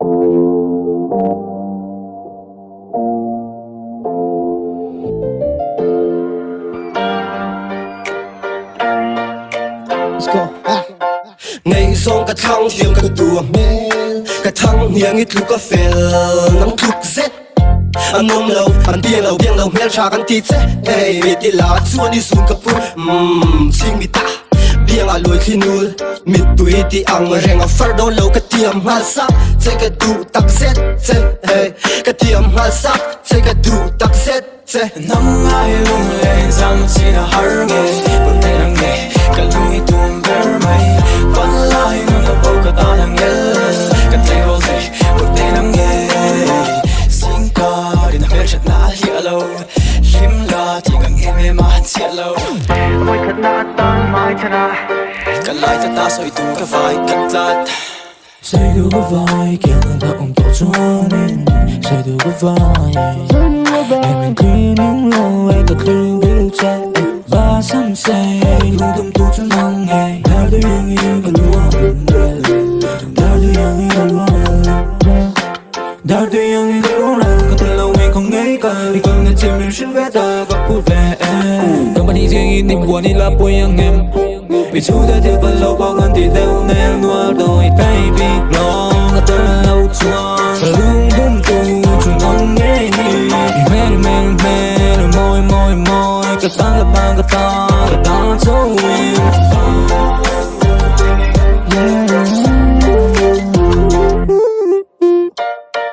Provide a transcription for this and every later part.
Let's go. Ngaihzawng ka thlang thiam ka tu a hmel Ka thang hniang i tluk a fel Nang tluk zet an awm lo An biang lo biang lo hmel tha kan ti che Hey mi ti la chuan i zun ka pur Umm ching mi ta Biang ah luai thli nul Mittui ti ang reng a far dawn lo Ka tiam nghal sak che ka duh tak zet che Hey ka tiam nghal sak che ka duh tak zet che. Nang ai lung lên dam chi na har nge Bận tay nang nge Ka lung i tum ber mai Pan lai nun a bo ka ta nang ngel Ka tlei rol te Bận tay nang nge Sing ka rin a hmel that na hliah lo Hlim la ti ngang em em a han chiah lo Mawi khat na atan mai chana Ka lai ta ta sawi tu ka vai ka tlat Sawi tu ka vai kiang ta awm tawh chuanin Sawi tu ka vai Em in clean yung lo e ka clean biru che Ba sam se lung dum tu chu nang nge Dar du yang i ka luang Dar du yang i ka luang Dar du yang i ka luang Ka tel lo mi không ngei ka Đi con nghe chim mình xin vé ta có phút về 刚把你建议你我你拉不样em 被出的铁板楼包含地đều nên nuôi đôi baby long ka tel lo chuan Ka lung dum tu chu nong nge ni Meri meri meri moi moi moi Ka tang ka tang ka tang ka tang cho win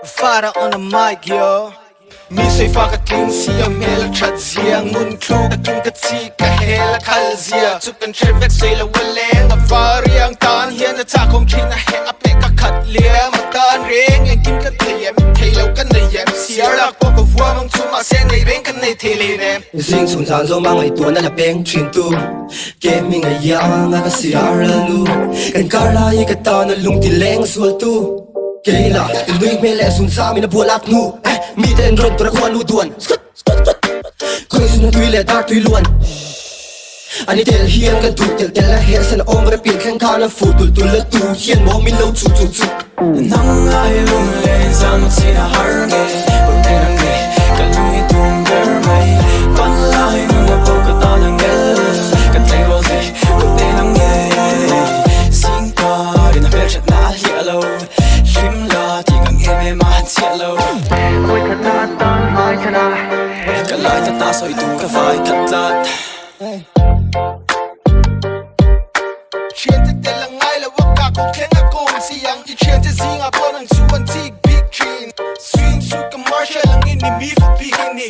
Fara on the mic yo Mi sawi fa ka tling si a hmel a that zia Ngun thlu ka tum ka chi ka hel a khal zia Chu kan hre vek sawi lo a leng a var riang tan hian a chakawm thin a heh a peh ka khat liam a tan reng engkim ka thei em thei lo ka nei em Siar lak pawh ka vuam ang chu mahse nei reng ka nei thei len em. Zing chhung zan zawm a ngaihtuahna la peng thin tu Ke hming a iang a ka siar al nu Kan kar lai hi ka tan a lung ti leng sual tu Kei la i nui hmel leh zun zam in a bual at hnu Eh mi te an rawn tur a khuan nu duan Skut skut skut Khawi zun a tui leh dar tui luan An i tel hian ka duh tel tel a heh sen a awm vat a pian thleng khan a fuh tul tul a tu hian maw min lo chu chu chu. Nang ai lung len zam chin a har nge Bawk te nang nge ka lung i tum ber mai Pan lai nun a bo ka tan ang ngel Ka tleirawl te bawk te nang nge Sing karin a hmel that na a hliah lo Hlim la ti ngang em em a han chiah lo Mawi khat na atan hmai chhan a Ka lai ta ta sawi tu ka vai khat tlat. Thiante tel a ngai lo a ka kawng thleng a kawm si ang i thiante zingah pawh nang chu an chik bik thin Swimsuit ka marshal ang in ni mi fak bik in ni.